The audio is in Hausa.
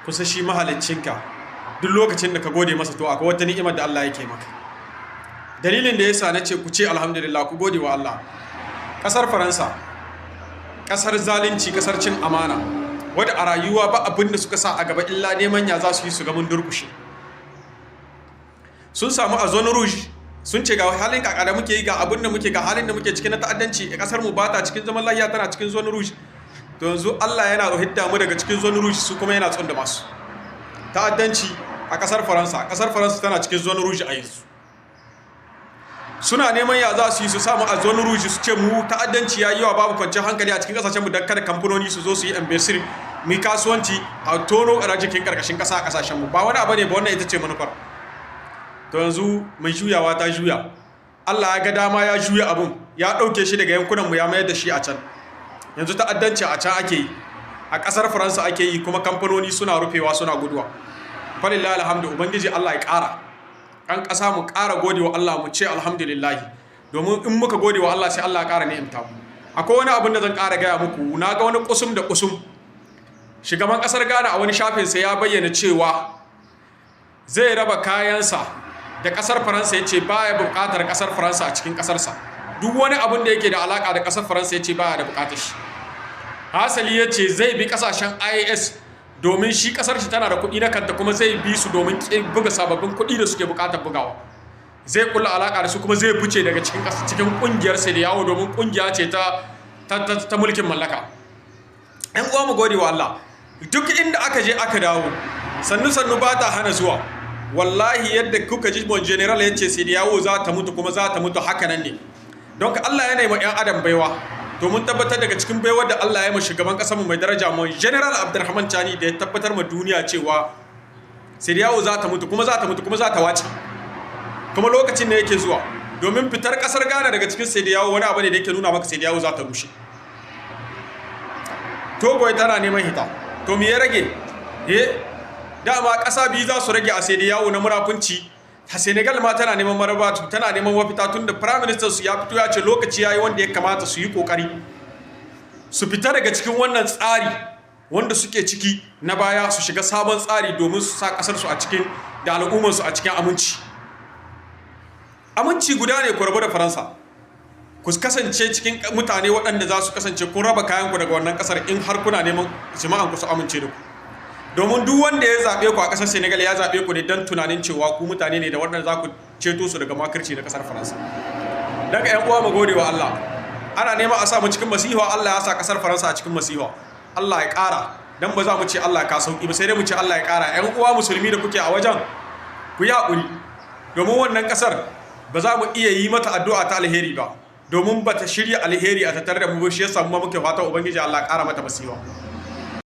Kusa shi mahaliccinka, duk lokacin da ka gode masa, to akwai wata ni'imar da Allah yake maka. Dalilin da yasa na ce ku ce alhamdulillah, ku gode wa Allah, kasar Faransa, kasar zalunci, kasar cin amana, wadda a rayuwa ba abin da suka sa a gaba illa neman ya za su yi su ga mun durkushe. Sun samu a zone rouge, sun ce ga halin kaka da muke yi, ga abin da muke, ga halin da muke cikin na ta'addanci, kasar mu ba ta cikin zaman lafiya, tana cikin zone rouge. To yanzu Allah yana hidda mu daga cikin zone rouge, su kuma yana tsunda masu ta'addanci a kasar Faransa. Kasar Faransa tana cikin zone rouge a yanzu. Suna neman ya za su yi su samu a zone rouge, su ce mu ta'addanci ya yi yawa, babu kwanciyar hankali a cikin kasashen mu, don kada kamfanoni su zo su yi investir, mu yi kasuwanci, a tono a jikin karkashin kasa a kasashen mu. Ba wani abu ne ba, wannan ita ce manufar. To yanzu mai juyawa ta juya, Allah ya ga dama ya juya abun, ya ɗauke shi daga yankunan mu, ya mayar da shi a can. Yanzu ta'addanci a can ake yi, a ƙasar Faransa ake yi, kuma kamfanoni suna rufewa, suna guduwa. Falillahi alhamdu, Ubangiji Allah ya ƙara an ƙasa. Mu ƙara gode wa Allah, mu ce alhamdulillahi, domin in muka gode wa Allah, sai Allah ya ƙara ni'imta mu. Akwai wani abin da zan ƙara gaya muku. Na ga wani kusum da kusum, shugaban ƙasar Ghana a wani shafin sa ya bayyana cewa zai raba kayansa da ƙasar Faransa. Ya ce baya buƙatar ƙasar Faransa a cikin ƙasarsa. Duk wani abin da yake da alaƙa da ƙasar Faransa, ya ce baya da buƙatar shi. Hasali ya ce zai bi ƙasashen IAS, domin shi ƙasar shi tana da kuɗi na kanta, kuma zai bi su domin buga sababbin kuɗi da suke buƙatar bugawa. Zai kulla alaƙa da su, kuma zai fice daga cikin ƙungiyar yawo, domin ƙungiya ce ta mulkin mallaka. ‘Yan uwa, mu gode wa Allah. Duk inda aka je aka dawo, sannu sannu ba ta hana zuwa. Wallahi, yadda kuka ji mon général ya ce CEDEAO za ta mutu, kuma za ta mutu, haka nan ne. Don ka Allah yana yi ma 'yan adam baiwa. To mun tabbatar daga cikin baiwar da Allah ya ma shugaban kasar mu mai daraja, mon général Abdulrahman Chani, da ya tabbatar ma duniya cewa CEDEAO za ta mutu, kuma za ta mutu, kuma za ta wace, kuma lokacin ne yake zuwa. Domin fitar kasar Ghana daga cikin CEDEAO wani abu ne da yake nuna maka CEDEAO za ta rushe. Togo tana neman hita, to me ya rage? Eh, dama ƙasa biyu za su rage a CEDEAO na munafunci. Senegal ma tana neman maraba, tana neman mafita, tun da prime minister su ya fito ya ce lokaci yayi wanda ya kamata su yi kokari su fita daga cikin wannan tsari wanda suke ciki na baya, su shiga sabon tsari, domin su sa kasar su a cikin da al'ummar su a cikin aminci. Aminci guda ne: ku rabu da Faransa, ku kasance cikin mutane waɗanda za su kasance kun raba kayan ku daga wannan kasar, in har kuna neman jama'an ku su amince da ku. Domin duk wanda ya zaɓe ku a ƙasar Senegal, ya zaɓe ku ne don tunanin cewa ku mutane ne da waɗanda za ku ceto su daga makirci na ƙasar Faransa. Daga ‘yan uwa, mu gode wa Allah. Ana nema a sa mu cikin masifa, Allah ya sa ƙasar Faransa a cikin masifa. Allah ya ƙara, dan ba za mu ce Allah ka sauki ba, sai dai mu ce Allah ya ƙara. ‘Yan uwa musulmi da kuke a wajen, ku yi haƙuri, domin wannan ƙasar ba za mu iya yi mata addu'a ta alheri ba, domin ba ta shirya alheri a tattare da mu ba. Shi yasa mu muke fatan Ubangiji Allah ƙara mata masifa.